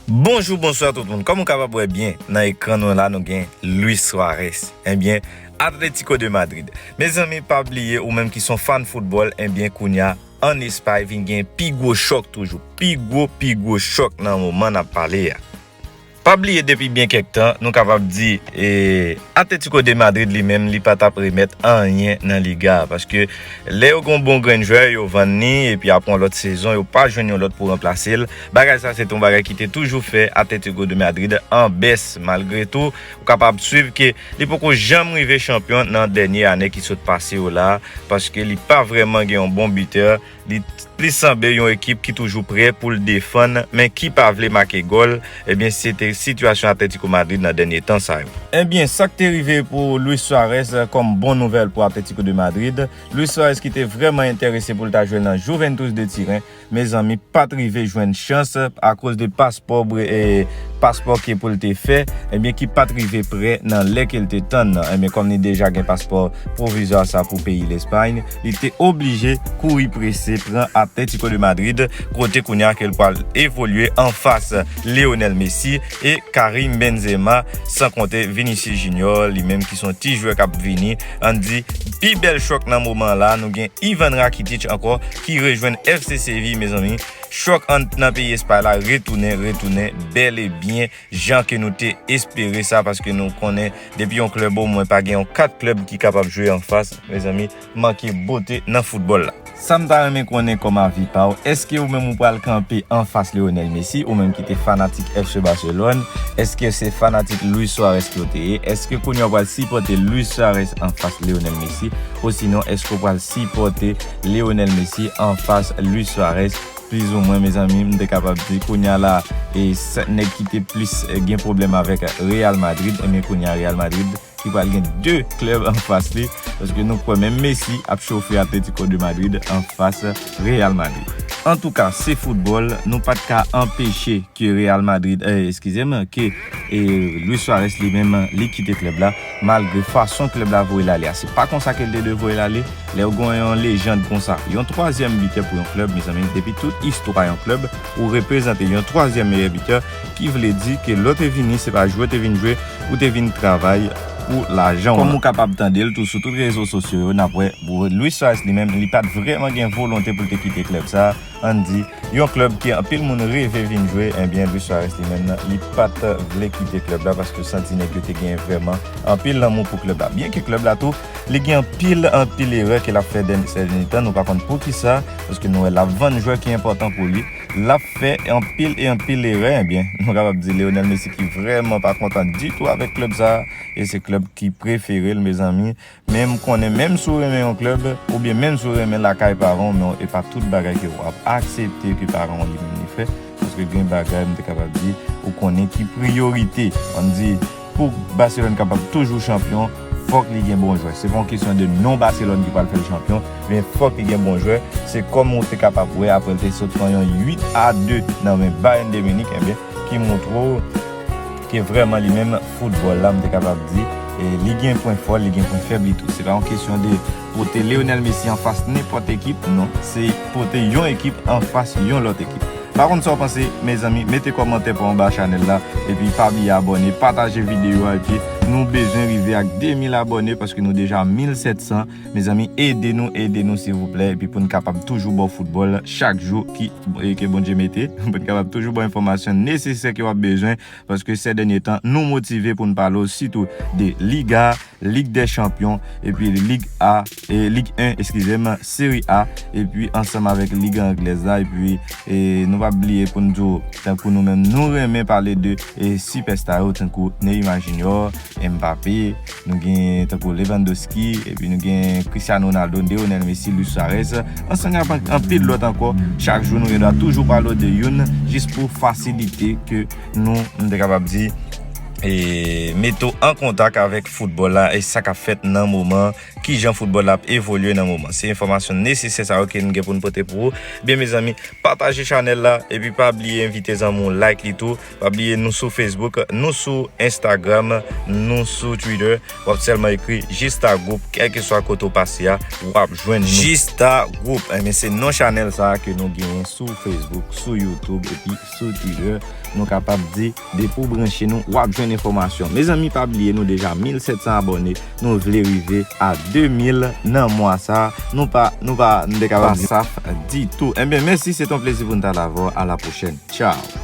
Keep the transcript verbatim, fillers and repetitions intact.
Bonjou, bonswa tout moun. Kòm ou kapab wè byen nan ekran nou la, nou gen Luis Suarez. Ebyen, Atletico de Madrid. Mezanmi, pa bliye, ou menm ki se yon fan foutbòl, ebyen, kounye a, ann Espay, vin gen pi gwo chòk toujou. Pi gwo, pi gwo chòk nan moman n ap pale a. Pa bliye, depi byen kèk tan, nou kapab di, e, Atletico de Madrid li menm, li pa t ap remèt anyen nan Liga a, paske lè yo gen yon bon grenn jwè, yo vann li, epi apre yon lòt sezon, yo pa jwenn yon lòt pou ranplase l. Bagay sa, se te yon bagay ki te toujou fè Atletico de Madrid an bès. Malgre tou, ou kapab swiv ke li poko janm rive chanpyon nan dènye ane ki sot pase yo la, paske li pa vrèman gen yon bon bitè. Li plis sanble yon ekip ki toujou prè pou l defann, men ki pa vle make gòl. Ebyen, se te sitiyasyon Atletico Madrid nan dènye tan sa yo. Ebyen, sa k te rive pou Luis Suarez, eh, kòm bon nouvèl pou Atletico de Madrid. Luis Suarez ki te vrèman enterese pou l ta jwe nan Juventus de Turin, mezanmi, pa t rive jwenn chans akoz de paspò bre-, eh, paspò ke pou l te fè, ebyen, ki pa t rive prè nan lè ke l te tann nan. Ebyen, kòm li deja gen paspò pwovizwa sa pou peyi Lespay, li te oblije kouri prese pran Atletico de Madrid, kote kounye a ke l pral evolye anfas Lionel Messi e Karim Benzema, san konte Vinicius Junior, li menm ki se yon ti jwè k ap vini. Ann di, pi bèl chòk nan moman la, nou gen Ivan Rakitic ankò ki rejwenn F C Seville, mezanmi. Chòk an, nan peyi Espay la retounen, retounen bèl e byen, jan ke nou te espere sa, paske nou konnen depi yon klèb omwen pa gen yon kat klèb ki kapab jwe anfas, mezanmi, manke bote nan foutbòl la. Sa m ta renmen konnen kòm avi pa w, èske ou menm ou pral kanpe anfas Lionel Messi, ou menm ki te fanatik F C Barcelone, èske se fanatik Luis Suarez ke w te ye, èske kounye a w pral sipòte Luis Suarez anfas Lionel Messi, osinon èske w pral sipòte Lionel Messi anfas Luis Suarez? Plizoumwen, mezanmi, m te kapab di, kounye a la, e sa, nèg ki te plis, eh, gen pwoblèm avèk Real Madrid, ebyen, kounye a Real Madrid ki pral gen de klèb anfas li, paske nou kwè menm Messi ap chofe Atletico de Madrid anfas Real Madrid. Antouka, se foutbòl, nou pa t ka anpeche ke Real Madrid, eh, eskize m, ke, eh, Luis Suarez li menm, li kite klèb la, malgre fason klèb la voye l ale a. Se pa konsa ke l te dwe voye l ale. Lè w gen yon lejand konsa, yon twazyèm bitè pou yon klèb, mezanmi, depi tout istwa yon klèb, ou reprezante yon twazyèm meyè bitè, ki vle di ke lè w te vini, se pa jwe w te vin jwe, ou te vin travay pou lajan w. Kòm ou kapab tande l tou sou tout rezo sosyo yo, n ap wè, Luis Suarez li menm, li pa t vrèman gen volonte pou l te kite klèb sa a. Ann di, yon klèb ke anpil moun reve vin jwe, ebyen, Luis Suarez li menm, li pa t vle kite klèb la, paske santi nèg yo te gen vrèman anpil lanmou pou klèb la. Byenke klèb la tou, li gen anpil, anpil erè ke l ap fè dèn-, sè dènye tan, nou pa konn poukisa, paske nou wè l ap vann jwè ki enpòtan pou li. L ap fè anpil e anpil erè, ebyen, nou kapab di Lionel Messi ki vrèman pa kontan ditou avèk klèb sa a, e se klèb ki prefere l, mezanmi. Men m konnen, menm si w renmen yon klèb, oubyen menm si w renmen lakay paran w, men e pa tout bagay ke w ap aksepte ke paran w li menm li fè. Paske gen bagay, m te kapab di, ou konnen ki priyorite. Ann di, pou Barcelone kapab toujou chanpyon, fòk li gen bon jwè. Se pa yon kesyon de non Barcelone ki pral fè l chanpyon, men fòk li gen bon jwè. Se kòm ou te kapab wè apre l te sot pran yon uit a de nan men Bayern de Munich, ebyen, ki montre w ke vrèman li menm foutbòl la, m te kapab di, e, li gen pwen fò l, li gen pwen fèb li tou. Se pa yon kesyon de pote Lionel Messi anfas nenpòt ekip, non, se pote yon ekip anfas yon lòt ekip. Pa konn sa w panse, mezanmi, mete kòmantè pa w anba chanèl la, epi pa bliye abòne, pataje videyo a, epi nou bezwen rive ak de mil abòne, paske nou deja mil sèt san. Mezanmi, ede nou, ede nou, silvouplè, epi pou n kapab toujou ba w foutbòl chak jou ki, e, ke Bondye mete, pou n kapab toujou ba w enfòmasyon nesesè ke w ap bezwen, paske sè dènye tan, nou motive pou n pale w sitou de Liga, Lig dè Chanpyon, epi Lig A, e, Lig en, eskize m, Seri A, epi ansanm avèk Liga Anglèz la, epi, e, nou pa bliye pou n di w, tankou nou menm, nou renmen pale de, e, sipèsta yo, tankou Neymar Junior, Mbappé, nou gen tankou Lewandowski, epi nou gen Cristiano Ronaldo, Lionel Messi, Luis Suarez, ansanm ak anpil lòt ankò. Chak jou nou gen dwa toujou pale w de youn, jis pou fasilite ke nou, m te kapab di, e, mete w an kontak avèk foutbòl la e sa k ap fèt nan moman, kijan foutbòl la ap evolye nan moman. Se enfòmasyon nesesè sa yo ke n gen pou n pote pou ou. Byen, mezanmi, pataje chanèl la, epi pa bliye envite zanmi w like li tou. Pa bliye nou sou Facebook, nou sou Instagram, nou sou Twitter. W ap sèlman ekri Jista Gwoup, kèlkeswa kote w pase a, w ap jwenn nou. Jista Gwoup, enben se non chanèl sa a ke nou genyen sou Facebook, sou YouTube, epi sou Twitter. nou kapab di, depi w branche nou, w ap jwenn enfòmasyon. Mezanmi, pa bliye, nou deja mil sèt san abòne, nou vle rive a de mil nan mwa sa. Nou pa, nou pa, nou te kapab di, pa saf ditou. Enben, mèsi, se t on plezi pou n t al avè w. A la pwochèn. Tchao.